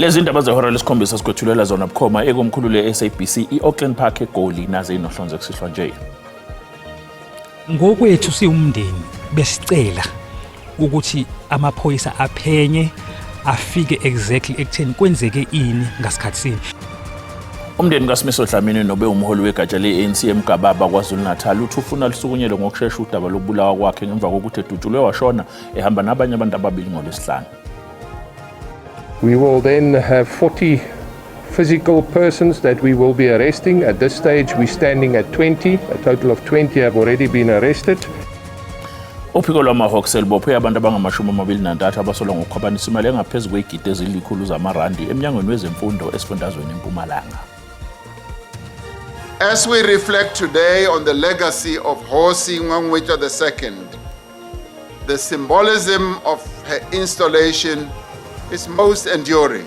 Lezi ndaba zehora lesikhombisa sikwethulela zona bukhoma ekomkhulu le-SABC i-Auckland Park eGoli naze inohlonze kusihlwa nje. Ngokwethu siwumndeni besicela ukuthi amaphoyisa aphenye afike exactly ekutheni kwenzeke ini ngasikhathi sini. Umndeni kaSimiso Dlamini nobe umholi wegatsha le-ANC eMgababa KwaZulu-Natal uthi ufuna lusukunyelwe ngokushesha udaba lokubulawa kwakhe ngemva kokuthi edutshulwe washona ehamba nabanye abantu ababili ngoLwesihlanu. We will then have 40 physical persons that we will be arresting. At this stage, we're standing at 20. A total of 20 have already been arrested. Uphiko lwamaHawks selubophe abantu abangama-23 abasolwa ngokukhwabanisa imali engaphezu kwey'gidi ezilikhulu zamarandi emnyangweni wezemfundo esifundazweni eMpumalanga. As we reflect today on the legacy of Hosi Ngwangwita II, the symbolism of her installation is most enduring.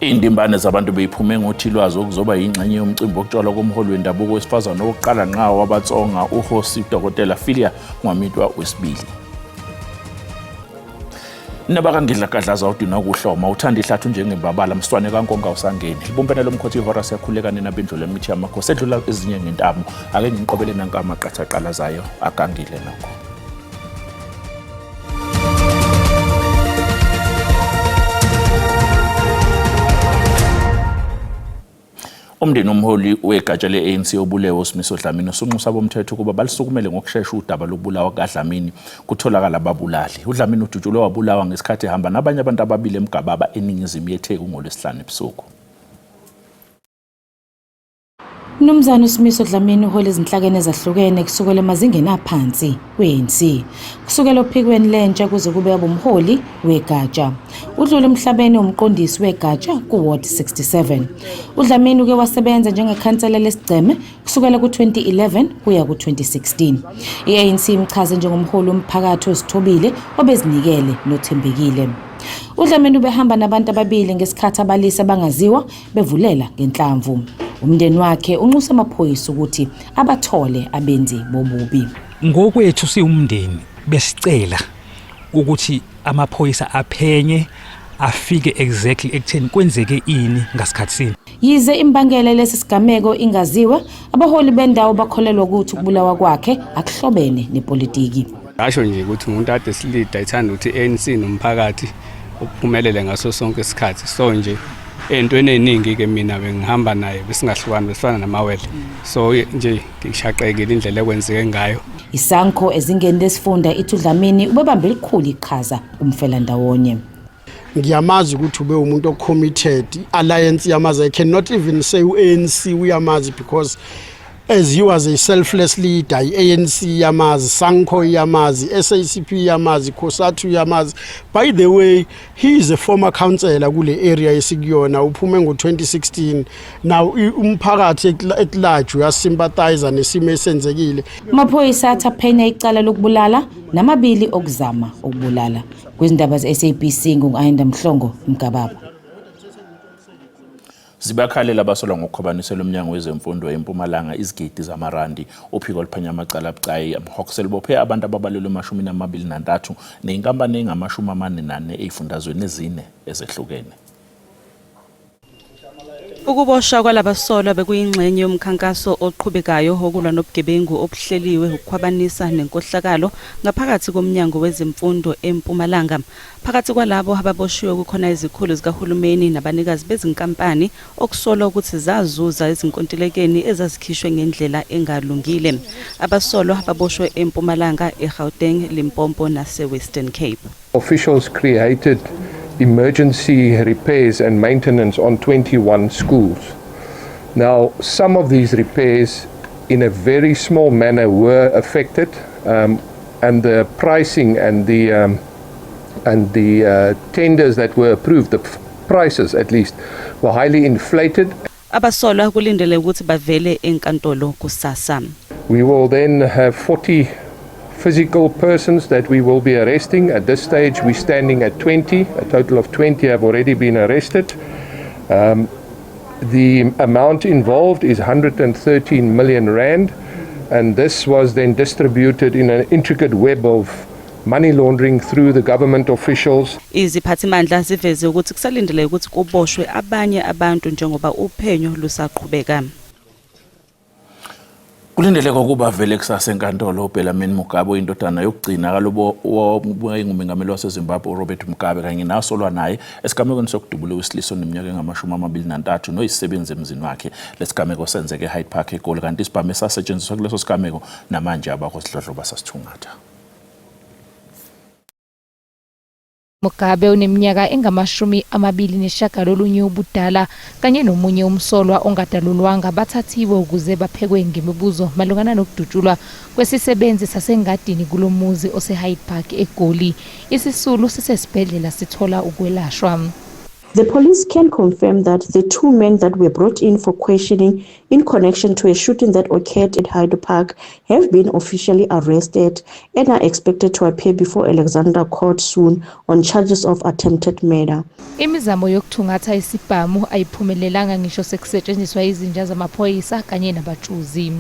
Iy'ndimbane zabantu beyiphume ngothi lwazo okuzoba yingxenye yomcimbi wokutshalwa komholi wendabuko wesifazane wokuqala nqa wabaTsonga uHosi Dokotela Philia Nwamitwa wesibili. Nabakangidla gadlaza udinwa kuhloma uthanda ihlathi njengebabala mswane kankonka usangeni libumbene lomkhothi ihora siyakhuleka nina bendlula imithi yamakhosi edlula ezinye ngentamo ake ngiqobele nanka amaqatha zayo agangile nokho. Umndeni womholi wegatsha le-ANC obulewe uSimiso Dlamini usunxusa abomthetho ukuba balisukumele ngokushesha udaba lokubulawa kukaDlamini kutholakala ababulali. UDlamini udutshulwe wabulawa ngesikhathi ehamba nabanye abantu ababili eMgababa eningizimu yeTheku ngoLwesihlanu ebusuku. Mnumzane uSimiso Dlamini uhola ezinhlakeni ezahlukene kusukela emazingeni aphansi kwi-ANC, kusukela ophikweni lentsha kuze kube abumholi wegatsha. Udlule emhlabeni umqondisi wegatsha ku-Ward 67. UDlamini uke wasebenza njengekhansela lesigceme kusukela ku-2011 kuya ku-2016. I-ANC imchaze njengomholi womphakathi ozithobile, obezinikele nothembekile. UDlamini ubehamba nabantu ababili ngesikhathi abalisa abangaziwa bevulela ngenhlamvu. Umndeni wakhe unxusa amaphoyisa ukuthi abathole abenzi bobubi. Ngokwethu siwumndeni besicela ukuthi amaphoyisa aphenye afike exactly ekutheni kwenzeke ini ngasikhathi sini. Yize imbangela lesi sigameko ingaziwa, abaholi bendawo bakholelwa ukuthi ukubulawa kwakhe akuhlobene nepolitiki. Ngasho nje ukuthi umuntu ade silida ithanda ukuthi ANC nomphakathi uphumelele ngaso sonke isikhathi. So nje entweni eziningi ke mina bengihamba naye besingahlukani besifana namawele. So nje ngishaqekile indlela ekwenzeke ngayo. Isanko ezingeni lesifunda ithi uDlamini ubebambe elikhulu iqhaza kumfelandawonye. Ngiyamazi ukuthi ube umuntu ocommitted, i-alliance yamazi. I cannot even say u-ANC uyamazi because as he was a selfless leader, i-ANC yamazi, SANCO yamazi, SACP yamazi, COSATU yamazi. By the way, he is a former councillor kule area esikuyona, uphume ngo-2016. Now umphakathi at large uyasympathize nesimo esenzekile. Amaphoyisa athi aphenya icala lokubulala namabili okuzama ukubulala. Kwizindaba ze-SABC ngu-Ayanda Mhlongo, Mgababa. Zibakhalela abasolwa ngokukhwabanisela umnyango wezemfundo eMpumalanga izigidi zamarandi. Uphiko oluphenya amacala abucayi amaHawks selibophe abantu ababalelwe emashumini 23 nenkampani engama-44 ey'fundazweni ezine ezehlukene. Ukuboshwa kwalabasolwa bekuyingxenye yomkhankaso oqhubekayo wokulwa nobugebengu obuhleliwe, ukukhwabanisa nenkohlakalo ngaphakathi komnyango wezemfundo eMpumalanga. Phakathi kwalabo ababoshiwe kukhona izikhulu zikahulumeni nabanikazi bezinkampani okusolwa ukuthi zazuza ezinkontilekeni ezazikhishwe ngendlela engalungile. Abasolwa baboshwe eMpumalanga, eGauteng, Limpopo nase-Western Cape. Officials created emergency repairs and maintenance on 21 schools. Now, some of these repairs, in a very small manner, were affected, and the pricing and the tenders that were approved, the prices at least, were highly inflated. Abasolwa kulindele ukuthi bavele enkantolo kusasa. We will then have 40 physical persons that we will be arresting. At this stage, we're standing at 20. A total of 20 have already been arrested. The amount involved is 113 million rand, and this was then distributed in an intricate web of money laundering through the government officials. Iziphathimandla ziveze ukuthi kusalindeleke ukuthi kuboshwe abanye abantu njengoba uphenyo lusaqhubeka. Kulindeleke ukuba avele kusasa enkantolo uBellarmine Mugabe oyindodana yokugcina kalobo owayengumengameli waseZimbabwe uRobert Mugabe kanye nasolwa naye esigamekweni sokudubula owesilisa oneminyaka engama-23 noyisisebenzi emzini wakhe. Lesigameko senzeke eHyde Park eGoli kanti isibhamu esasetshenziswa kuleso sigameko namanje abakwasidlodlo basasithungatha. Mugabe oneminyaka engama-29 ubudala kanye nomunye umsolwa ongadalulwanga bathathiwe ukuze baphekwe ngemibuzo malungana nokudutshulwa kwesisebenzi sasengadini kulo muzi oseHyde Park eGoli. Isisulu sisesibhedlela sithola ukwelashwa. The police can confirm that the two men that were brought in for questioning in connection to a shooting that occurred at Hyde Park have been officially arrested and are expected to appear before Alexandra Court soon on charges of attempted murder. Imizamo yokuthungatha isibhamu ayiphumelelanga ngisho sekusetshenziswa izinja zamaphoyisa kanye nabatshuzi.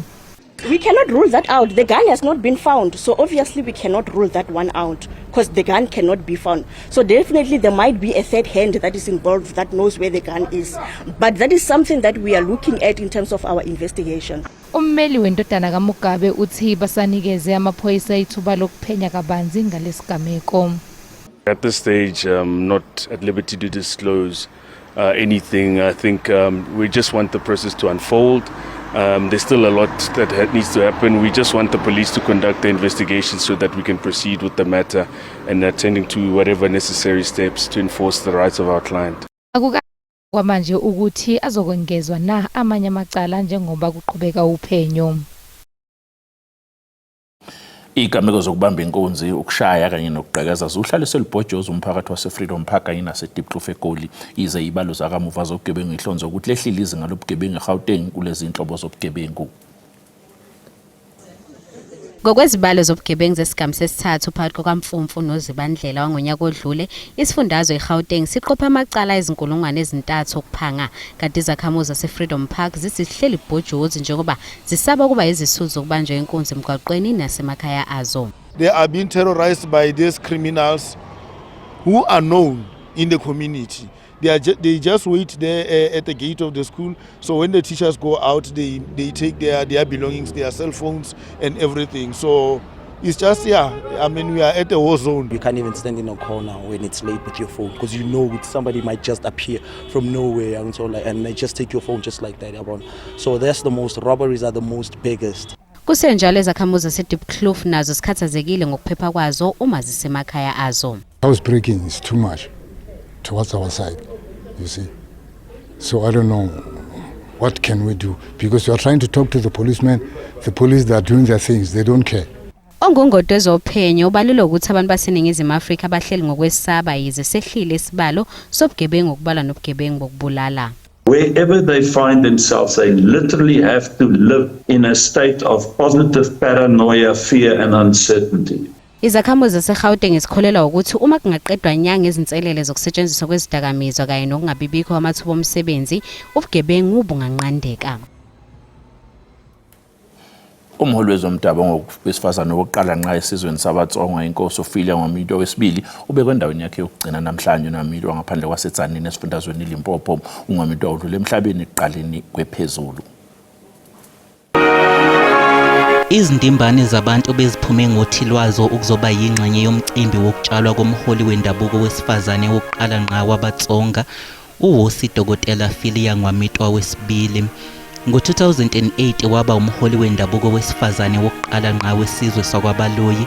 We cannot rule that out. The gun has not been found. So obviously we cannot rule that one out because the gun cannot be found. So definitely there might be a third hand that is involved that knows where the gun is. But that is something that we are looking at in terms of our investigation. Ummeli wendodana kaMugabe uthi basanikeze amaphoyisa ithuba lokuphenya kabanzi ngalesigameko. At this stage, I'm not at liberty to disclose anything. I think we just want the process to unfold. There's still a lot that needs to happen. We just want the police to conduct the investigation so that we can proceed with the matter and attending to whatever necessary steps to enforce the rights of our client. Akuka kwamanje ukuthi azokwengezwa na amanye amacala njengoba kuqhubeka uphenyo. Izigameko zokubamba inkunzi, ukushaya kanye nokugqekeza ziwuhlalise lubhojozi umphakathi wase-Freedom Park kanye nase-Diepkloof eGoli. Yize izibalo zakamuva zobugebengu ihlonze ukuthi lehlile izinga lobugebengu eGauteng kulezi zinhlobo zobugebengu. Ngokwezibalo zobugebengu zesigamu sesithathu phakathi kukaMfumfu noZibandlela wangonyaka odlule, isifundazwe iGauteng siqophe amacala ayizinkulungwane 3 okuphanga, kanti izakhamuzi zase-Freedom Park zithi zihleli bhojozi njengoba zisaba ukuba izisulu zokubanjwa inkunzi emgwaqweni nasemakhaya azo. They are being terrorized by these criminals who are known in the community. They just wait there at the gate of the school. So when the teachers go out, they take their belongings, their cell phones, and everything. So it's just, yeah, I mean, we are at a war zone. You can't even stand in a corner when it's late with your phone because you know somebody might just appear from nowhere and so like and they just take your phone just like that. Yabona. So that's the most robberies are the most biggest. Kusenjalo izakhamuzi zaseDiepkloof nazo zikhathazekile ngokuphepha kwazo uma zisemakhaya azo. House breaking is too much towards our side, you see. So I don't know what can we do because you are trying to talk to the policemen. The police, they are doing their things. They don't care. Ongungoti wezophenyo ubalulwe ukuthi abantu baseNingizimu Afrika bahleli ngokwesaba yize sehlile isibalo sobugebengu okubalwa nobugebengu bokubulala. Wherever they find themselves, they literally have to live in a state of positive paranoia, fear, and uncertainty. Izakhamuzi zaseGauteng zikholelwa ukuthi uma kungaqedwa nya ngezinselele zokusetshenziswa kwezidakamizwa kanye nokungabibikho kwamathuba omsebenzi, ubugebengu bunganqandeka. Umholi wezomdabu wesifazane wokuqala ngqa esizweni sabaTsonga inkosi uPhilia Nwamitwa wesibili ubekwe endaweni yakhe yokugcina namhlanje. UNwamitwa ngaphandle kwaseTzaneen esifundazweni iLimpopo. UNwamitwa udlule emhlabeni ekuqaleni kwephezulu. Izindimbane zabantu beziphume ngothi lwazo ukuzoba yingxenye yomcimbi wokutshalwa komholi wendabuko wesifazane wokuqala ngqa wabaTsonga, uHosi Dr. Philia Nwamitwa wesibili. Ngo-2008 waba umholi wendabuko wesifazane wokuqala ngqa wesizwe sakwaBaloyi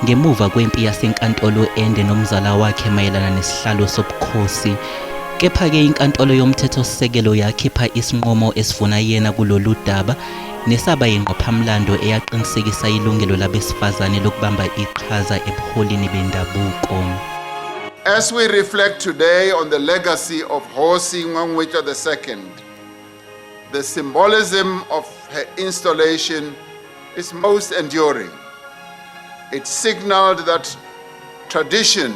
ngemuva kwempi yasenkantolo ende nomzala wakhe mayelana nesihlalo sobukhosi. Kepha-ke inkantolo yomthethosisekelo yakhipha isinqumo esivuna yena kulolu daba nesaba yingqophamlando eyaqinisekisa ilungelo labesifazane lokubamba iqhaza ebuholini bendabuko. As we reflect today on the legacy of Hosi Ngwangwita II, the symbolism of her installation is most enduring. It signaled that tradition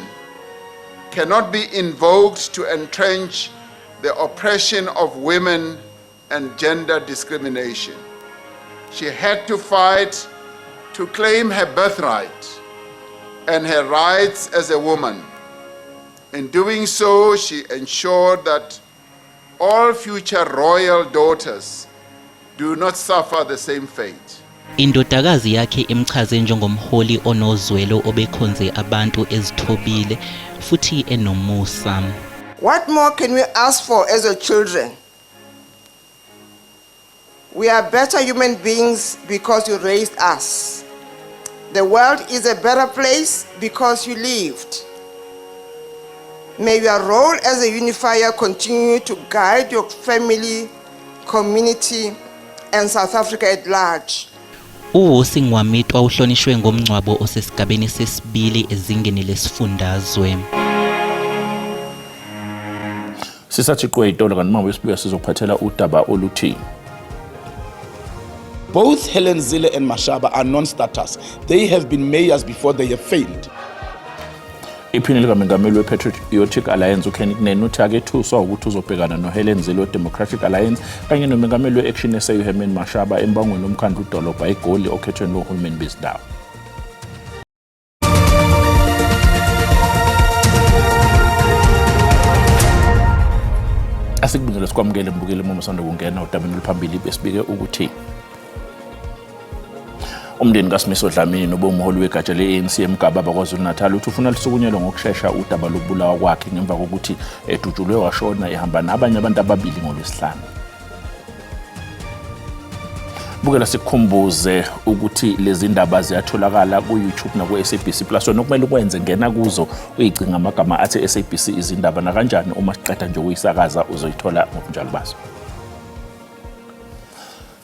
cannot be invoked to entrench the oppression of women and gender discrimination. She had to fight to claim her birthright and her rights as a woman. In doing so, she ensured that all future royal daughters do not suffer the same fate. Indodakazi yakhe imchaze njengomholi onozwelo obekhonze abantu ezithobile futhi enomusa. What more can we ask for as your children? We are better human beings because you raised us. The world is a better place because you lived. May your role as a unifier continue to guide your family, community, and South Africa at large. UWusi Ngwamitwa uhlonishwe ngomngcwabo osesigabeni sesibili ezingeni lesifundazwe. Sisathi qwe itolo kanti uma sibuya sizokuphathela udaba oluthi Both Helen Zille and Mashaba are non-starters. They have been mayors before they have failed. Iphini likamengameli we-Patriotic Alliance uKenny Kunene uthi akethuswa ukuthi uzobhekana noHelen Zille we-Democratic Alliance kanye nomengameli we-Action SA uHerman Mashaba embangweni womkhandlu udolobha iGoli okhethweni lohulumeni bezindawo. Asikubingele sikwamukele mbukeli uma usanda kungena udabeni oluphambili besibike ukuthi Umndeni kaSimiso Dlamini nobewumholi wegatsha le-ANC eMgababa KwaZulu-Natal uthi ufuna lusukunyelwe ngokushesha udaba lokubulawa kwakhe ngemva kokuthi edutshulwe washona ehamba nabanye abantu ababili ngoLwesihlanu. Bukela sikukhumbuze ukuthi lezi ndaba ziyatholakala ku-YouTube naku-SABC Plus. Wena okumele ukwenze ngena kuzo uyicinga amagama athi SABC izindaba nakanjani uma siqeda nje ukuyisakaza uzoyithola ngobunjalo bazo.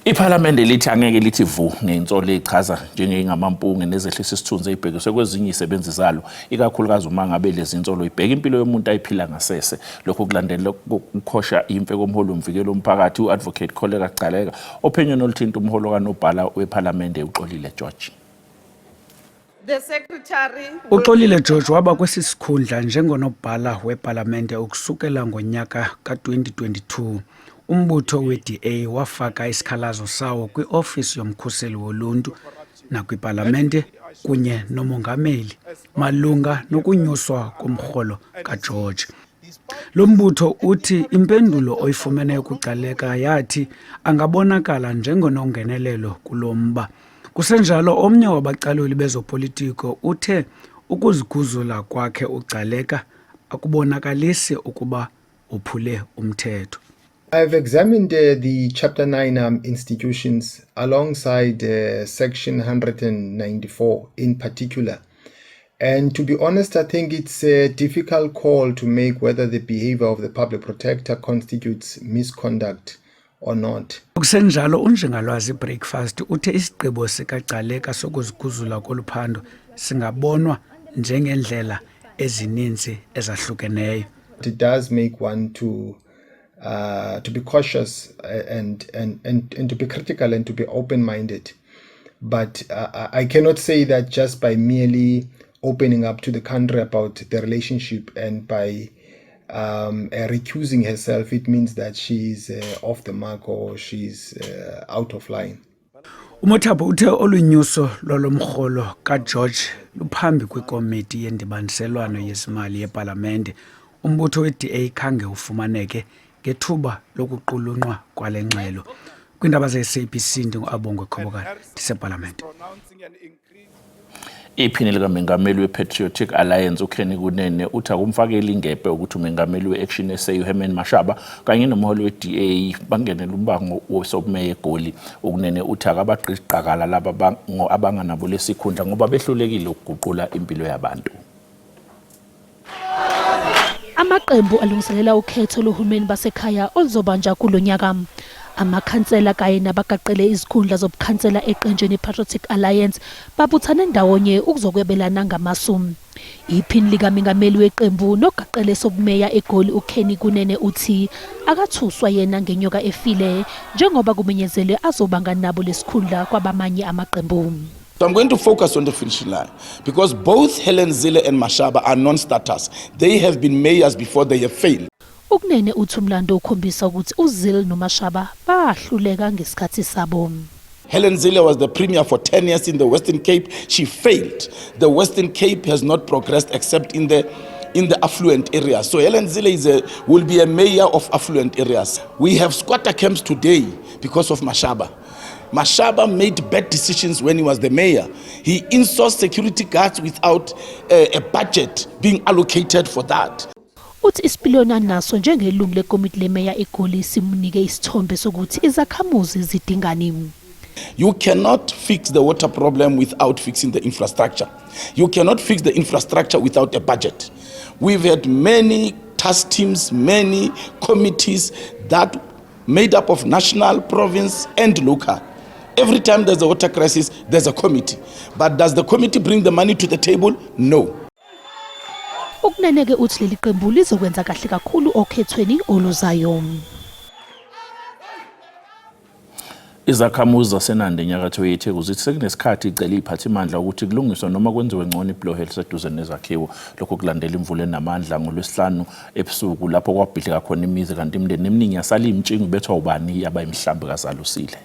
Iphalamende lithi angeke lithi vu ngey'nsolo ey'chaza njengey'ngamampunge nezehlisa isithunzi ey'bhekiswe kwezinye iy'sebenzi zalo, ikakhulukazi uma ngabe lezi nsolo y'bheka impilo yomuntu ayiphila ngasese. Lokhu kulandela ukukhosha imfe komholi womvikeli womphakathi u-Advocate Kholeka Gcaleka ophenyweni oluthinta umholo kanobhala wephalamende uXolile George. UXolile George waba kwesi sikhundla njengonobhala wepalamente ukusukela ngonyaka ka-2022. Umbutho we-DA wafaka isikhalazo sawo kwi-ofisi yomkhuseli woluntu nakwipalamente kunye nomongameli malunga nokunyuswa komrholo kaGeorge. Lo mbutho uthi impendulo oyifumeneyo kuGcaleka yathi angabonakala njengonongenelelo kulo mba. Kusenjalo, omnye wabacaluli bezopolitiko uthe ukuziguzula kwakhe uGcaleka akubonakalisi ukuba uphule umthetho. I've examined uh, the Chapter 9 um, institutions alongside uh, Section 194 in particular. And to be honest, I think it's a difficult call to make whether the behavior of the public protector constitutes misconduct or not. Kusenjalo uNjingalwazi Breakfast uthe isigqibo sikaGcaleka sokuziguzula kolu phando singabonwa njengeendlela ezininzi ezahlukeneyo. It does make one to uh, to be cautious uh, and, and, and, and to be critical and to be open-minded. But uh, I cannot say that just by merely opening up to the country about the relationship and by um, uh, recusing herself, it means that she's uh, off the mark or she's uh, out of line. UMothapo uthe olunyuso lwalo mrholo kaGeorge luphambi kwekomiti yendibaniselwano yezimali yepalamente. Umbutho weDA khange ufumaneke ngethuba lokuqulunqwa kwale ngxelo. Kwiindaba ze-SABC ndinguAbongwe Khobokana ndisepalamente. Iphini likamengameli we-Patriotic Alliance uKenny Kunene uthi akumfakeli ingebhe ukuthi umengameli we-Action SA uHerman Mashaba kanye nomholi we-DA bangenele umbango wosobumeya eGoli. UKunene uthi akabagqiziqakala laba abanganabo lesikhundla ngoba behlulekile ukuguqula impilo yabantu. Amaqembu alungiselela ukhetho lohulumeni basekhaya oluzobanjwa kulo nyaka. Amakhansela kanye nabagaqele izikhundla zobukhansela eqenjini iPatriotic Alliance babuthane ndawonye ukuzokwebelana ngamasu. Iphini likamengameli weqembu nogaqele sobumeya eGoli uKenny Kunene uthi akathuswa yena ngenyoka efile njengoba kumenyezelwe azobanga nabo lesikhundla kwabamanye amaqembu. So I'm going to focus on the finishing line because both Helen Zille and Mashaba are non-starters. They have been mayors before they have failed. UKunene uthi umlando ukhombisa ukuthi uZille noMashaba bahluleka ngesikhathi sabo. Helen Zille was the premier for 10 years in the Western Cape. She failed. The Western Cape has not progressed except in the affluent areas. So Helen Zille will be a mayor of affluent areas. We have squatter camps today because of Mashaba. Mashaba made bad decisions when he was the mayor. He insourced security guards without a budget being allocated for that. Uthi isipiliyoni anaso njengelungu lekomiti lemeya eGoli simnike isithombe sokuthi izakhamuzi zidingani. You cannot fix the water problem without fixing the infrastructure. You cannot fix the infrastructure without a budget. We've had many task teams, many committees that made up of national, province, and local. Every time there's a water crisis, there's a committee. But does the committee bring the money to the table? No. Ukuneneke uthi leli qembu lizokwenza kahle kakhulu okhethweni oluzayo. Izakhamuzi zaseNanda enyakatho yeTheku zithi sekunesikhathi icela iphathimandla ukuthi kulungiswe noma kwenziwe ngcono ibhuloho eliseduze nezakhiwo. Lokho kulandela imvula enamandla ngoLwesihlanu ebusuku lapho kwabhidlika khona imizi kanti imindeni eminingi yasala imtshingo ibethwa ubani yaba imihlambi kazalusile.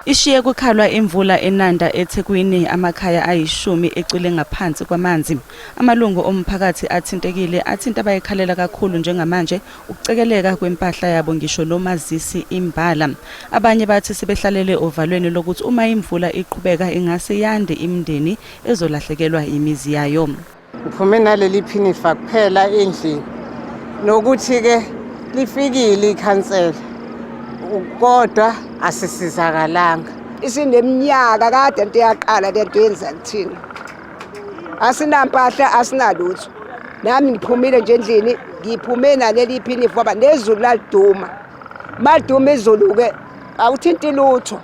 Ishiye kukhalwa imvula eNanda eThekwini, amakhaya ayishumi ecwile ngaphansi kwamanzi. Amalungu omphakathi athintekile athinta abayikhalela kakhulu njengamanje ukucekeleka kwempahla yabo ngisho nomazisi imbala. Abanye bathi sebehlalele ovalweni lokuthi uma imvula iqhubeka ingase yande imindeni ezolahlekelwa imizi yayo. Ngiphume naleli phinifa kuphela endlini nokuthi-ke lifikile ikhansela kodwa asisizakalanga. Isineminyaka kade into yaqala lento yenza kuthina. Asinampahla, asinalutho. Nami ngiphumile nje endlini, ngiphume naleli phinifa ngoba nezulu laliduma. Maliduma izulu ke awuthinti lutho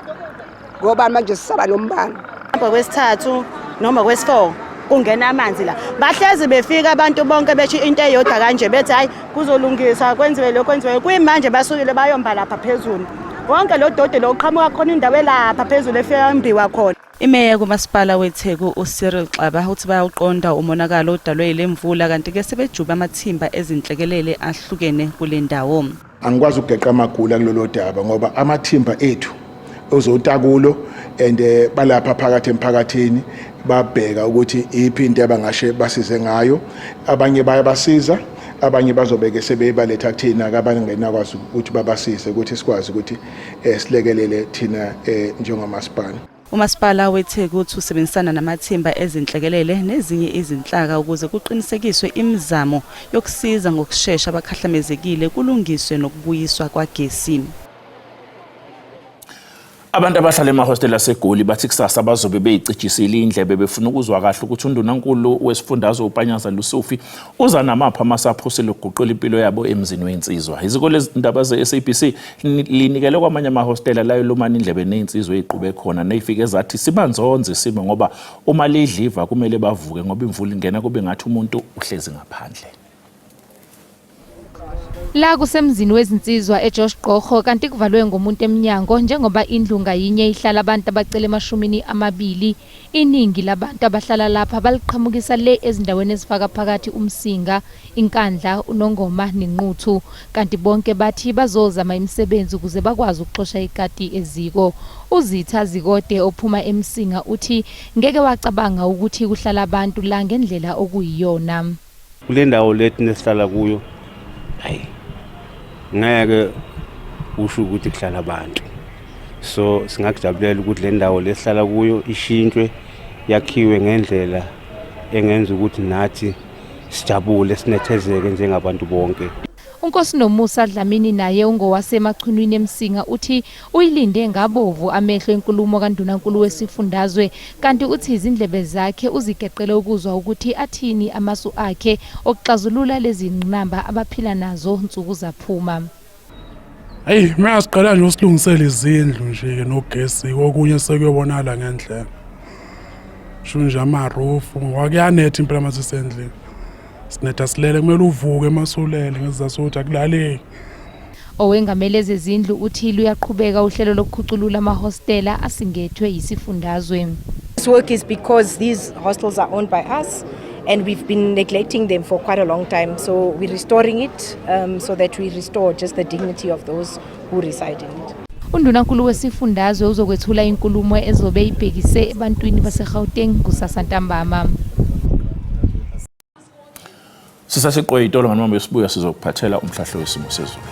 ngoba manje sisaba nombani. Hamba kwesithathu noma kwesi-4 kungena amanzi la. Bahlezi befika abantu bonke besho into eyodwa kanje bethi hayi kuzolungiswa kwenziwe lokho kwenziwe. Kuyimanje basukile bayomba lapha phezulu. Wonke lo dodi lo uqhamuka khona indawo elapha phezulu efika imbiwa khona. Imeya kumasipala weTheku uCyril Xaba uthi bayawuqonda umonakalo odalwe yile mvula kanti ke sebejuba amathimba ezinhlekelele ahlukene kule ndawo. Angikwazi ukugeqa amagula kulolu daba ngoba amathimba ethu ozotakulo and balapha phakathi emphakathini babheka ukuthi iphi into abangashe basize ngayo. Abanye bayabasiza, abanye bazobeke sebebaletha kuthina abangenakwazi ukuthi babasize ukuthi sikwazi ukuthi silekelele thina njengomasipala. Umasipala weTheku uthi usebenzisana namathimba ezinhlekelele nezinye izinhlaka ukuze kuqinisekiswe imizamo yokusiza ngokushesha abakhahlamezekile kulungiswe nokubuyiswa kwagesi. Abantu abahlala emahostela aseGoli bathi kusasa bazobe beyicijisile indlebe befuna ukuzwa kahle ukuthi undunankulu wesifundazwe uPanyaza Lesufi uza namaphi amasaphusile ukuguqula impilo yabo emzini wensizwa. Iziko lezindaba ze-SABC linikele kwamanye amahostela layo lumana indlebe nezinsizwa eziqhube khona neyifike zathi sibanzonze isimo ngoba uma lidliva kumele bavuke ngoba imvula ingena kube ngathi umuntu uhlezi ngaphandle. La kusemzini wezinsizwa eJosh Gqorho kanti kuvalwe ngomuntu emnyango njengoba indlu ngayinye ihlala abantu abacela 20. Iningi labantu abahlala lapha baliqhamukisa le ezindaweni ezifaka phakathi uMsinga, Inkandla, uNongoma neNquthu kanti bonke bathi bazozama imisebenzi ukuze bakwazi ukuxosha ikati eziko. UZitha Zikode ophuma eMsinga uthi ngeke wacabanga ukuthi kuhlala abantu la ngendlela okuyiyona. Kule ndawo lethi nesihlala kuyo hayi ngeke usho ukuthi kuhlala abantu, so singakujabulela ukuthi le ndawo lesihlala kuyo ishintshwe yakhiwe ngendlela engenza ukuthi nathi sijabule sinethezeke njengabantu bonke. UNkosi Nomusa Dlamini naye ungowasemachunwini eMsinga uthi uyilinde ngabovu amehlo inkulumo kaNdunankulu wesifundazwe kanti uthi izindlebe zakhe uzigeqele ukuzwa ukuthi athini amasu akhe okuxazulula lezi ngqinamba abaphila nazo nsuku zaphuma. Hayi mina siqala nje usilungisela izindlu nje ke nogesi okunye sekuyobonakala ngendlela. Sho nje amarufu ngoba kuyanetha impela mase sendlini. Sinetha silele kumele uvuke masulele ngesizathu sokuthi akulaleki. Owengamele ezezindlu uthi luyaqhubeka uhlelo lokukhuculula amahostela asingethwe yisifundazwe. This work is because these hostels are owned by us and we've been neglecting them for quite a long time. So we're restoring it so that we restore just the dignity of those who reside in it. Undunankulu wesifundazwe uzokwethula inkulumo ezobe ibhekise ebantwini baseGauteng kusasa ntambama. Sisasiqoye itolo nganoma besibuya sizokuphathela umhlahlo wesimo sezulu.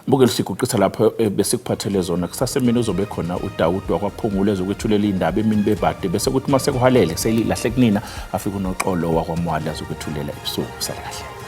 Mbukeli siguqisa lapho eh, besikuphathele zona kusasa emini uzobe khona uDawud wakwaphungula ezokwethulela iy'ndaba emini bebade bese kuthi uma sekuhalele selilahle kunina afike unoxolo wakwamwali azokwethulela ebusuku sale kahle.